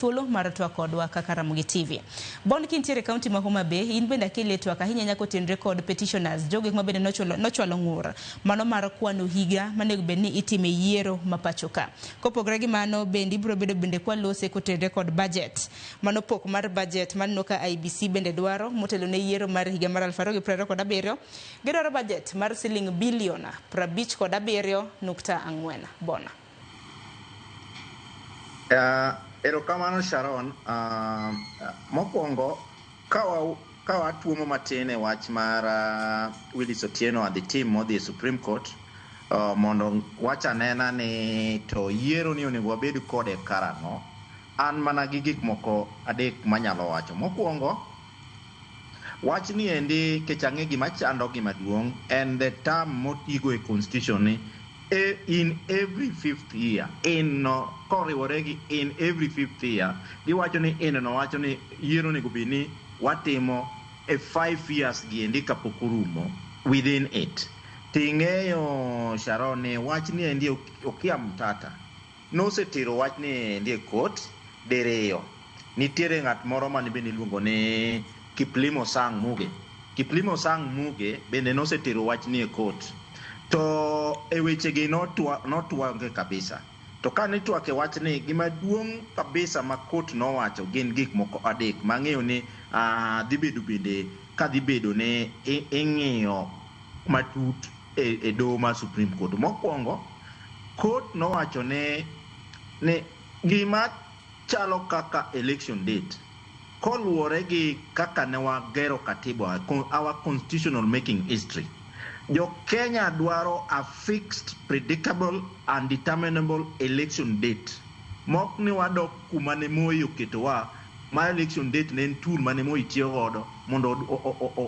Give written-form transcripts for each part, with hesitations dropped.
Thuolo mar twak kodwa kaka Ramogi TV. Bon kintiere e kaunti ma Homa Bay, in bende akeli e twak ahinya nyaka otenre kod petitioners, jogo ma bende nochwalo ng'ur mano mar kwano higa manego bed ni itime yiero ma pacho ka. Kopogore gi mano bende ibiro bedo bende kwalose kotenre kod budget. Mano pok mar budget maneno ka IEBC bende dwaro motelo ne yiero mar higa mar 2027. Gidwaro budget mar siling bilion 57.4. Bona. Erokamano Sharon. Mokwongo ka watuomo matin e wach mar Willis Otieno and the team modhi e Supreme Court mondo wach anena ni to yiero ni onego wabed kode karang'o. An mana gi gik moko adek manyalo wacho. Mokwongo, wach ni endi kech ang'e gima chando gi maduong' en the term motigo e constitution ni in every fifth year. In no koriwore gi in every fifth year, giwacho ni in no wacho ni yiero onego bed ni watimo e 5 years gi endi kapok orumo within it. Ting'eyo, Sharon, ni wach ni endi Okiya Mtata nosetero wach ni endi e court diriyo. Nitiere ng'at moro mane bende iluongo ni Kiplimo Sang Muge. Kiplimo Sang Muge bende nosetero wach ni e court. To e wechegi notwange kabisa. To ka nitwak e wachni, gima duong' kabisa ma court nowacho gin gik moko adek mang'eyo ni dhi bedo bende ka dhi bedo ni ing'iyo matut e doho mar Supreme Court. Mokwongo, court nowacho ni gima chalo kaka election date koluwore gi kaka ne wagero katiba, our constitutional making history, jo Kenya dwaro a fixed, predictable and determinable election date. Mok ni wadok kuma ne Moi oketowa ma election date ne en tool mane Moi tiyo godo mondo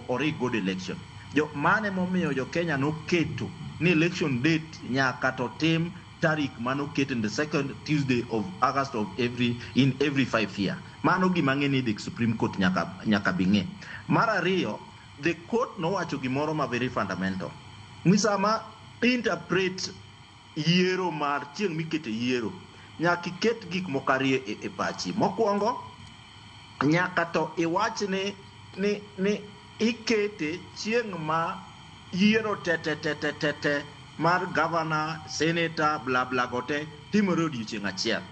orig godo election. Jo mane momiyo jo Kenya noketo ni election date nyaka to tim tarik manoket in the second Tuesday of August of every in every 5 year. Mano gima ng'e ni the Supreme Court nyaka bi ng'e. Mar ariyo, the court nowacho gimoro ma very fundamental. Ni sama interpret yiero mar chieng' mikete yiero, nyaka iket gik moko ariyo e pachi. Mokwongo, nyaka to iwach ni ikete chieng' ma yiero te te te te te te mar governor, senator, bla bla go te timore odiochieng' achiel.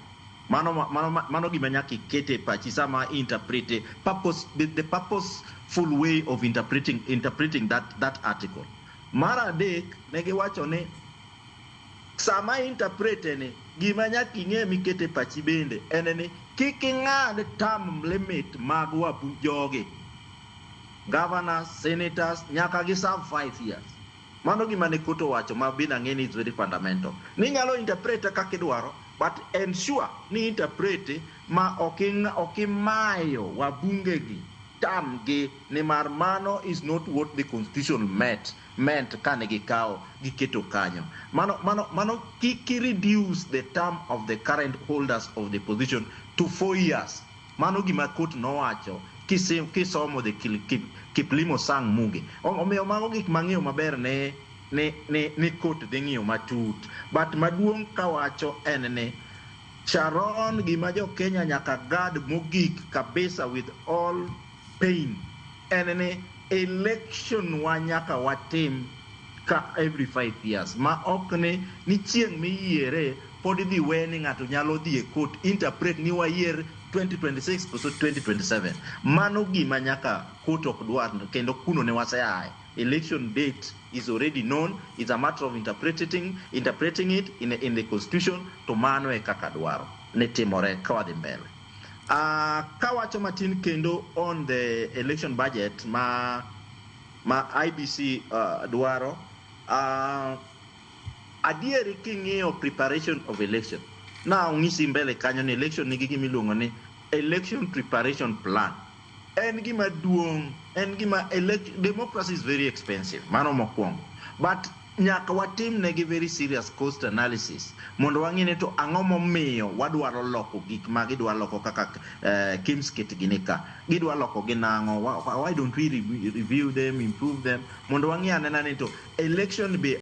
Mano gima nyaka ikete e pachi sama interpret purpose the purposeful way of interpreting that article. Mar adek, ne giwacho ni sama interpret ni gima nyaka ing'e mikete e pachi bende en ni kik ing'ad term limit mag wabu jogi, governors, senators, nyaka gi serve 5 years. Mano gima ne court owacho ma bende ang'e ni is very fundamental. Ni nyalo interpret kaka idwaro, but ensure ni interpret ma ok imayo wabunge gi term gi, nimar mano is not what the constitution meant kane gikawo giketo kanyo. Mano kik i reduce the term of the current holders of the position to 4 years. Mano gima court nowacho kisomo the Kiplimo Sang Muge. Omiyo mago gik mang'eyo maber ne ni court dhi ng'iyo matut. But maduong' kawacho en ni, Sharon, gima jo Kenya nyaka gad mogik kabisa with all pain en ni election wa nyaka watim ka every 5 years, ma ok ni chieng' miyiere pod idhi we ni ng'ato nyalo dhi e court interpret ni wayier 2026 koso 2027. Mano gima nyaka court ok dwar, kendo kuno ne waseaye. Election date is already known. It's a matter of interpreting it in the constitution. To mano e kaka dwaro ni timore ka wadhi mbele. Kawacho matin kendo on the election budget ma IEBC dwaro, adieri king'iyo preparation of election na ong'isi mbele kanyo ni election nigi gima iluongo ni election preparation plan. En gima duong', en gima democracy is very expensive. Mano mokwongo, but nyaka watim negi very serious cost analysis mondo wang'e ni to ang'o momiyo wadwaro loko gik ma gidwa loko kaka KIEMS kit gini ka gidwa loko gi nang'o. Why don't we review them, improve them, mondo wang'i anena ni to election be